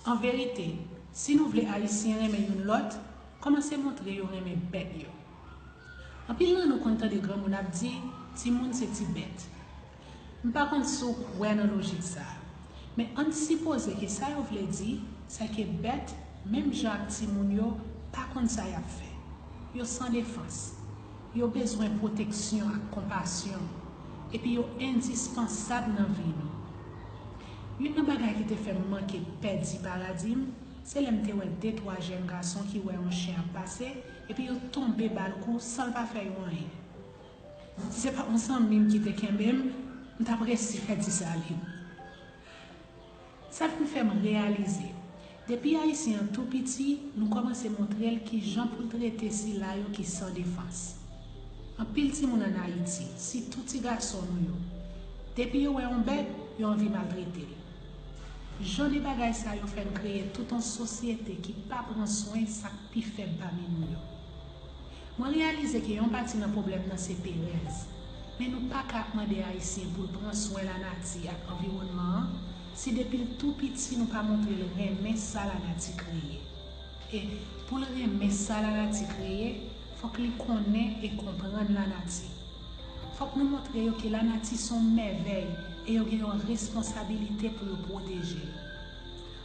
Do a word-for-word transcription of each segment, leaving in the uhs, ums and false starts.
An verite, si nou vle Ayisyen renmen youn lòt, kòmanse montre yo renmen bèt yo. Anpil nan nou konn tande granmoun ap di, timoun se ti bèt. M pa konn si w kwè nan lojik sa a, men ann sipoze ke sa yo vle di, sèke bèt, menm jan ak timoun yo, pa konn sa y ap fè. Yo san defans. Yo bezwen pwoteksyon ak konpasyon, epi yo endispansab nan vi nou. Youn nan bagay ki te fè m manke pèdi paradim, se lè m te wè de twa jèn gason ki wè yon chen ap pase, epi yo tonbe ba l kou san l pa fè yo anyen. Si se pa t yon zanmi m ki te kenbe m, m t ap resi pèdi sali m. Sa vin fè m reyalize, depi Ayisyen an tou piti, nou kòmanse montre l kijan pou l trete sila yo ki san defans. Anpil timoun ann Ayiti, sitou ti gason nou yo, depi yo wè yon bèt, yo anvi maltrete l. Jan de bagay sa yo fè n kreye tout yon sosyete ki pa pran swen sa k pi fèb pami nou yo. Mwen reyalize ke yon pati nan pwoblèm nan se perèz, men nou pa ka ap mande Ayisyen pou l pran swen lanati ak anviwònman an si depi l tou piti nou pa montre l renmen sa lanati kreye. E pou l renmen sa lanati kreye, fòk li konnen e konprann lanati. Fòk nou montre yo ke lanati se yon mèvèy e yo gen yon responsabilite pou yo pwoteje l.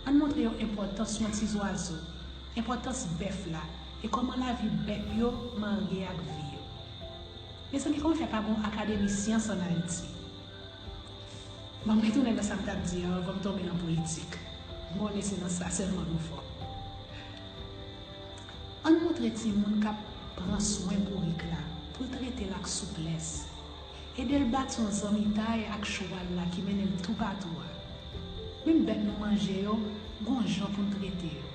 Ann montre yo enpòtans yon ti zwazo, enpòtans bèf la, e kòman lavi bèt yo marye ak vi yo. Mezanmi, kòman fè pa gen yon akademi syans ann Ayiti? Ban m retounen nan sa m t ap di an anvan m tonbe nan politik. M konnen se nan sa sèlman nou fò. Ann montre timoun k ap pran swen bourik la pou l trete l ak souplès. Ede l bati yon zanmitay ak chwal la ki mennen l toupatou a. Menm bèt nou manje yo, gen yon jan pou n trete yo.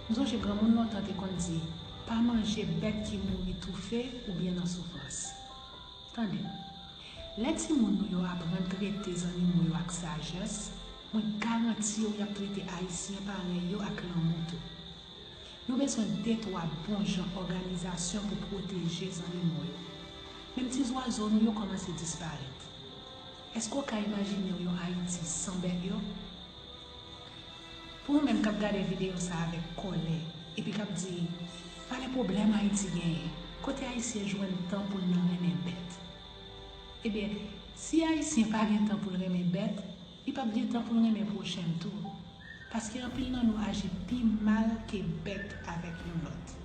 M sonje granmoun lontan te konn di, pa manje bèt ki mouri toufe oubyen nan soufrans. Tande, lè timoun nou yo aprann trete zannimo yo ak sajès, mwen garanti w y ap trete Ayisyen parèy yo ak lanmou tou. Nou bezwen de twa bon jan òganizasyon pou pwoteje zannimo yo. Menm ti zwazo nou yo kòmanse disparèt. Èske w ka imajine w yon Ayiti san bèt yo? Pou ou menm k ap gade videyo sa a avèk kòlè, epi k ap di, pa de pwoblèm Ayiti genyen, kote Ayisyen jwenn tan pou l nan renmen bèt? Ebyen, si Ayisyen pa gen tan pou l renmen bèt, li p ap gen tan pou l renmen pwochen l tou. Paske anpil nan nou aji pi mal ke bèt avèk youn lòt.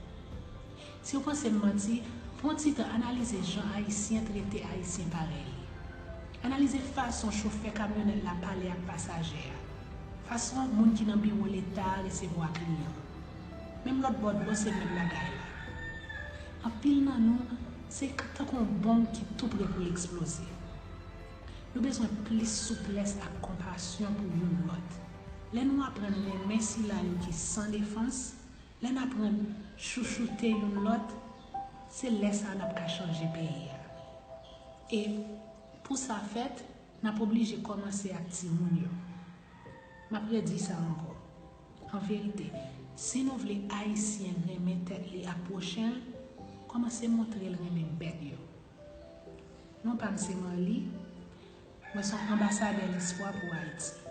Si w panse m manti, pran ti tan analize jan Ayisyen trete Ayisyen parèy li. Analize fason chofè kamyonèt la pale ak pasaje a, fason moun ki nan biwo Leta a resevwa kliyan. Menm lòt bò dlo se menm bagay la. Anpil nan nou, se tankou yon bonm ki tou pre pou l eksploze. Nou bezwen plis souplès ak konpasyon pou youn lòt. Lè nou aprann renmen sila yo ki san defans, lè n aprann chouchoute youn lòt, se lè sa a n ap ka chanje peyi a. E pou sa fèt, n ap oblije kòmanse ak timoun yo. M ap redi sa ankò. An verite, si nou vle Ayisyen renmen tèt li ak pwochen l, kòmanse montre l renmen bèt yo. Non pa m se Marly, mwen se yon anbasadè lespwa pou Ayiti.